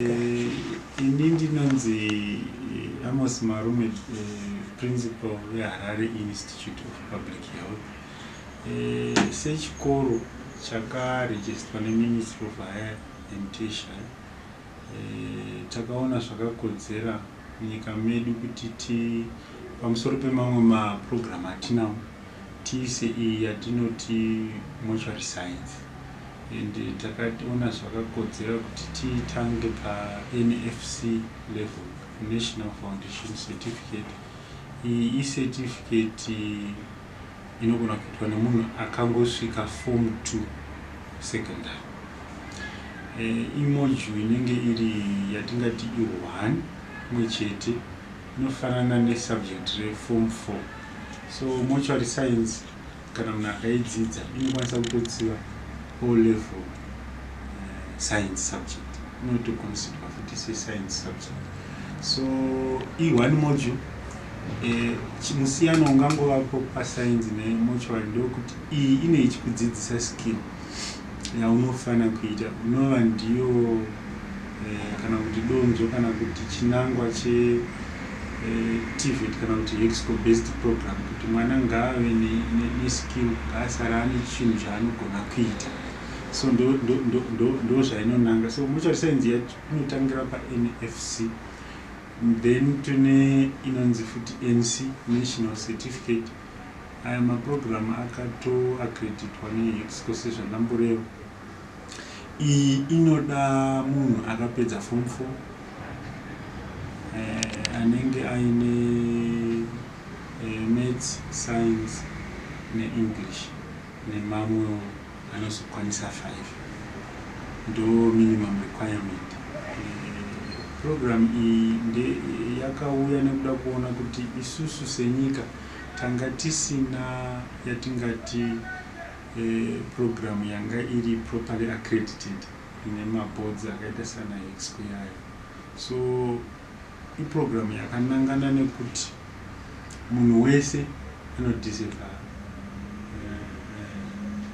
Ini ndinonzi Amos Marume, principal weHarare Institute of Public Health. Sechikoro chakarejistwa neMinistry of Higher and Tertiary, takaona zvakakodzera munyika medu kuti ti pamusoro pemamwe mapurogiramu atinawo tiise iyi yatinoti mortuary science, and takaona zvakakodzera kuti tiitange paNFC level, National Foundation Certificate. Iyi icertificate inogona kuitwa nemunhu akangosvika Form 2 secondary. Imodule inenge iri yatingati i1 imwe chete, inofanana nesubject reform 4. So mortuary science, kana munhu akaidzidza, inokwanisa kutotsiva O level science subject, inotoconsiderwa futi sescience subject. So i1 module. Musiyano ungangovapo pascience nemortuary ndokuti iyi ine ichikudzidzisa skill yaunofanira kuita, unova ndiyo kana kuti donzvo kana kuti chinangwa che TVET kana kuti HEXCO based program, kuti mwana ngaave neskill, ngaasara ane chinhu chaanogona kuita. So ndo zvainonanga. So mortuary science yacho inotangira paNFC, then tine inonzi futi NC, National Certificate. Aya mapurogiramu akatoaccreditwa neHEXCO sezvandamboreva. Iyi inoda munhu akapedza Form 4, anenge aine maths, science neEnglish nemamwewo anozokwanisa 5, ndo minimum requirement. Program iyi yakauya nekuda kuona kuti isusu senyika tanga tisina yatingati program yanga iri properly accredited ine maboards akaita sana HEXCO yayo. So iprogram yakanangana nekuti munhu wese anodeserva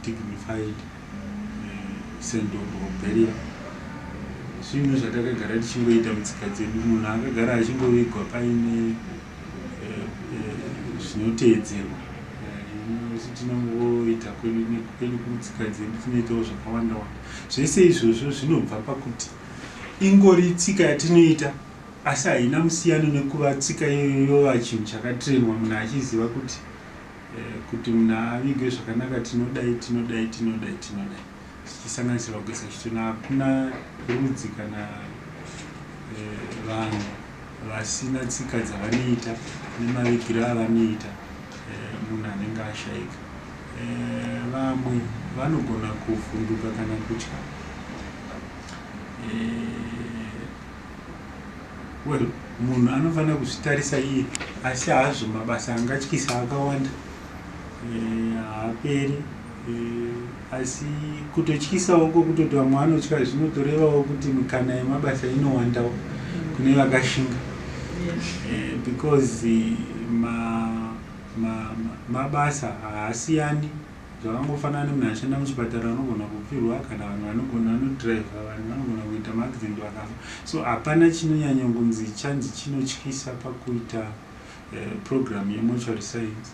dignified send-off, burial. Zvinhu zvatakagara tichingoita mutsika dzedu, munhu akagara achingovigwa paine zvinoteedzerwa. Isu tinongoita kwedu kutsika dzedu, tinoitawo zvakawanda wanda. Zvese izvozvo zvinobva pakuti ingori tsika yatinoita, asi haina musiyano nekuva tsika iyoyo yova chinhu chakatrainwa, munhu achiziva kuti munhu avigwe zvakanaka tinodai, tinodai, tinodai, tinodai, zvichisanganisira kugeza chitunha. Hakuna rudzi kana vanhu vasina tsika dzavanoita nemavigiro avanoita munhu anenge ashayika. Vamwe vanogona kuvhunduka kana kutya. Well, munhu anofanira kuzvitarisa iye, asi hazvo mabasa angatyisa akawanda, haaperi. Asi kutotyisawo kwokutoti vamwe vanotya zvinotorevawo kuti mikana yemabasa inowandawo kune vakashinga, because mabasa haasiyani. Zvakangofanana nemunhu ashanda muchipatara anogona kupfirwa, kana vanhu vanogona vanodhiraivha, vanhu vanogona kuita maaccident vakafa. So hapana chinonyanya kunzi chanzi chinotyisa pakuita program yemortuary science,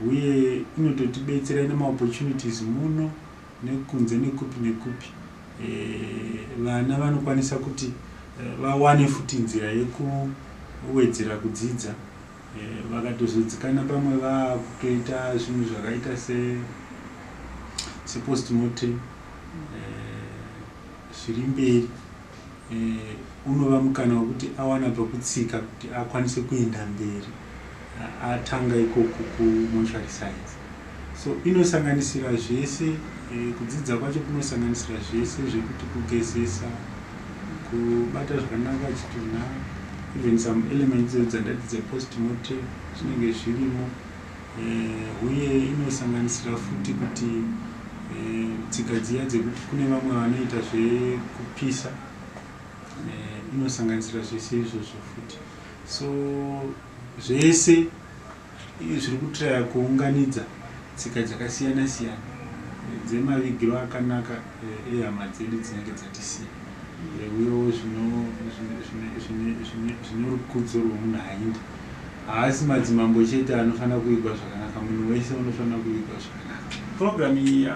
uye inototibetsera nemaopportunities muno nekunze nekupi nekupi. Vana vanokwanisa kuti vawane futi nzira yekuwedzera kudzidza. Vakatozodzikana pamwe vakutoita zvinhu zvakaita sepostmortem zviri mberi, unova mukana wekuti awana pekutsika kuti akwanise kuenda mberi, atanga ikoko kumortuary science. So inosanganisira zvese. Kudzidza kwacho kunosanganisira zvese zvekuti kugezesa, kubata zvakanaka chitunha, even some elements dzandati dzepostmortem zvinenge zvirimo. Uye inosanganisira futi kuti tsika dziya dzekuti kune vamwe vanoita zvekupisa, inosanganisira zvese izvozvo futi. So zvese zviri kutraya kuunganidza tsika dzakasiyana siyana dzemavigiro akanaka ehama dzedu dzinenge dzatisiya. Uyewo zvine rukudzo rwemunhu aenda. Haasi madzimambo chete anofanira kuvigwa zvakanaka, munhu wese unofanira kuvigwa zvakanaka. Program iyi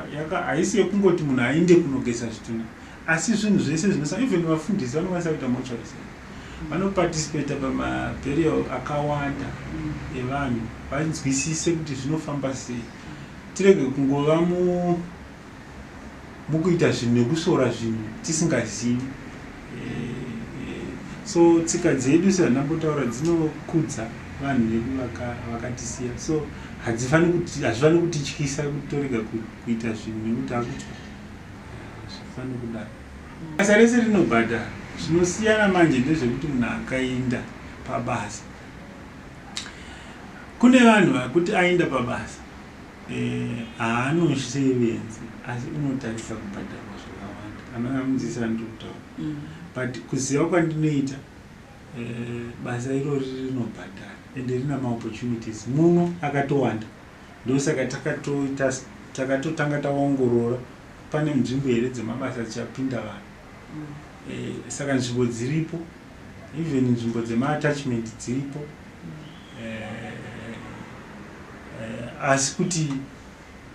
haisi yekungoti munhu aende kunogeza zvitunha, asi zvinhu zvese zvinosa, even vafundisi vanokwanisa kuita mortuary science, vanoparticipata pamaburial akawanda evanhu, vanzwisise kuti zvinofamba sei, tirege kungova mukuita zvinhu nekusora zvinhu tisingazivi. So tsika dzedu, sezvandambotaura, dzinokudza vanhu vedu vakatisiya, so hazvifaniri kutityisa kuti torega kuita zvinhu nekuti akutya. Zvifaniri kudaro. Basa rese rinobhadhara. Zvinosiyana manje ndezvekuti munhu akaenda pabasa, kune vanhu vakuti aenda pabasa haanoshevenzi, asi unotarisa kubhadharwa zvakawanda. Anoamudzisa andiri kutaura, but kuziva kwandinoita, basa irori rinobhadhara ende rina maopportunities muno akatowanda. Ndosaka takatotanga taongorora pane nzvimbo here dzemabasa dzichapinda vanhu. Saka nzvimbo dziripo, even nzvimbo dzemaattachment dziripo, asi kuti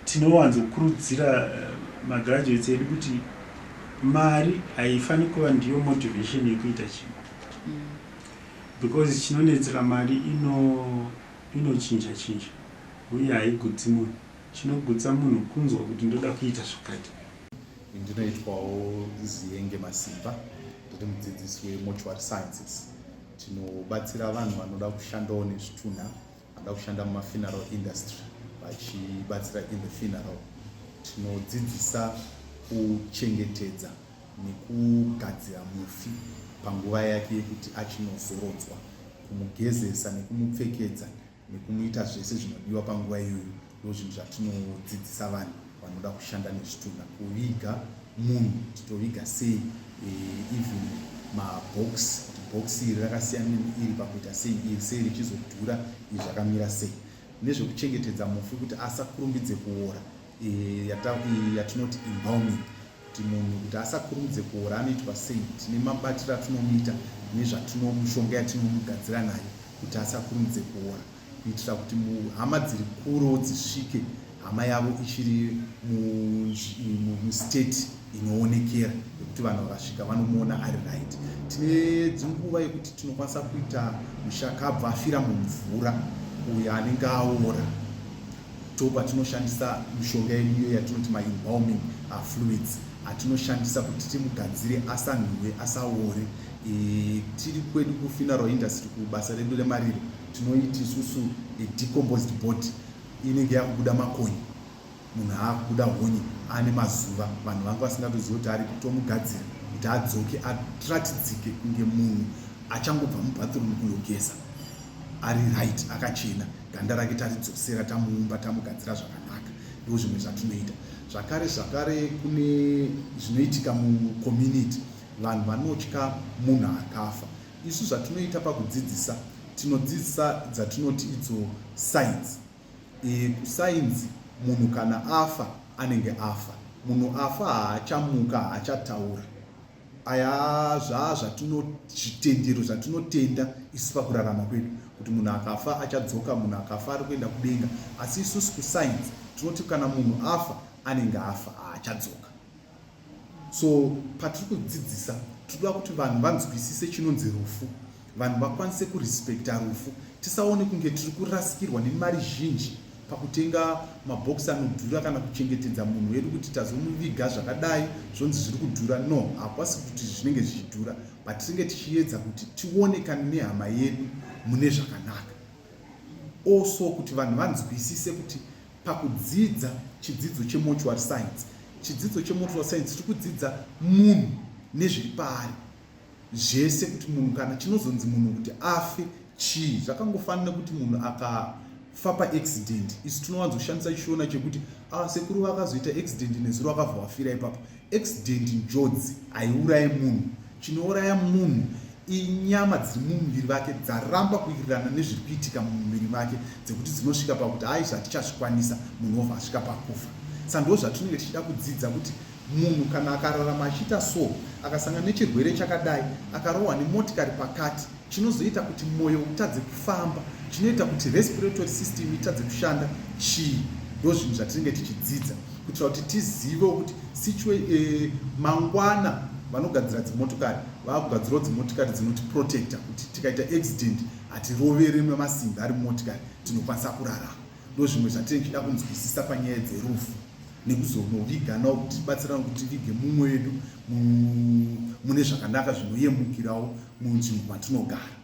tinowanzokurudzira magraduates edu kuti mari haifani kuva ndiyo motivation yekuita chinhu, because chinonetsera mari inochinja chinja uye haigutsi munhu. Chinogutsa munhu kunzwa kuti ndoda kuita zvakati. Ndinoitwawo Ziyenge Masimba, ndiri mudzidzisi wemortuary sciences. Tinobatsira vanhu vanoda kushandawo nezvitunha, vanoda kushanda mumafuneral industry, vachibatsira in the funeral. Tinodzidzisa kuchengetedza nekugadzira mufi panguva yake yekuti achinozorodzwa, kumugezesa nekumupfekedza nekumuita zvese zvinodiwa panguva iyoyo. Ndo zvinhu zvatinodzidzisa vanhu vanoda kushanda nezvitunha. Kuviga munhu, titoviga sei, even mabox, kuti box iri rakasiyana neiri pakuita sei, iri sei richizodhura, iri zvakamira sei, nezvekuchengetedza mufi kuti asakurumbidze kuora, yatinoti embalming, kuti munhu kuti asakurumidze kuora anoitwa sei. Tine mabatiro atinomuita nezvatinomushonga yatinomugadzira nayo kuti asakurumidze kuora, kuitira kuti hama dziri kurewo dzisvike hama yavo ichiri mustate inoonekera, yekuti vanhu vakasvika vanomuona ari right. Tine dzinguva yekuti tinokwanisa kuita mushakabvu afira mumvura uyo anenge aora, topatinoshandisa mishonga yedu iyo yatinoti maembalming fluids atinoshandisa kuti timugadzire asanhuwe, asaore. Tiri kwedu kufuneral industry, kubasa redu remariro, tinoiti isusu decomposed body inenge yakubuda makonye, munhu aakubuda honye ane mazuva vanhu vanga vasingatozivi kuti ari kutomugadzira kuti adzoke aratidzike kunge munhu achangobva mubathroom kunogeza, ari right, akachena, ganda rake taridzosera, tamuumba, tamugadzira zvakanaka. Ndo zvimwe zvatinoita. Zvakare kune zvinoitika mucommunity, vanhu vanotya munhu akafa. Isu zvatinoita pakudzidzisa, tinodzidzisa dzatinoti idzo science. Kusainzi munhu kana afa anenge afa. Munhu afa haachamuka, haachataura. Aya zvaa zvatino zvitendero zvatinotenda isu pakurarama kwedu, kuti munhu akafa achadzoka, munhu akafa ari kuenda kudenga. Asi isusu kusainzi tinoti kana munhu afa anenge afa, haachadzoka. So patiri kudzidzisa, tinoda kuti vanhu vanzwisise chinonzi rufu, vanhu vakwanise kurespekta rufu. Tisaone kunge tiri kurasikirwa nemari zhinji pakutenga mabhokisi anodhura kana kuchengetedza munhu wedu kuti tazomuviga zvakadai, zvonzi zviri kudhura. No, hakwasi kuti zvinenge zvichidhura, but tinenge tichiedza kuti tionekane nehama yedu mune zvakanaka. Also kuti vanhu vanzwisise kuti pakudzidza chidzidzo chemortuary science, chidzidzo chemortuary science, tiri kudzidza munhu nezviri paari zvese, kuti munhu kana chinozonzi munhu kuti afe chii. Zvakangofanira kuti munhu akafa paaccident, isu tinowanzoshandisa chiShona chekuti ah, sekuru vakazoita accident nezuro, vakabva vafira ipapo. Accident, njodzi haiurayi munhu. Chinouraya munhu inyama dziri mumuviri vake dzaramba kuwirirana nezviri kuitika mumuviri vake, dzekuti dzinosvika pakuti hai, zvatichazvikwanisa, munhu obva asvika pakufa. Sa ndo zvatinenge tichida kudzidza kuti Munhu kana akararama achiita so, akasangana nechirwere chakadai, akarohwa nemotikari pakati, chinozoita kuti mwoyo utadze kufamba, chinoita kuti respiratory system itadze kushanda chii? Ndo zvinhu zvatinenge tichidzidza kuitira kuti tizive kuti eh, mangwana vanogadzira dzimotokari vaakugadzirawo dzimotikari dzinotiprotecta kuti tikaita accident hatirovere nemasimbi ari mumotikari, tinokwanisa kurarama. Ndo zvimwe zvatinenge tichida kunzwisisa panyaya dzerufu nekuzonoviganawo, kuti tibatsirana kuti tivige mumwe wedu mune zvakanaka zvinoyemukirawo munzvimbo matinogara.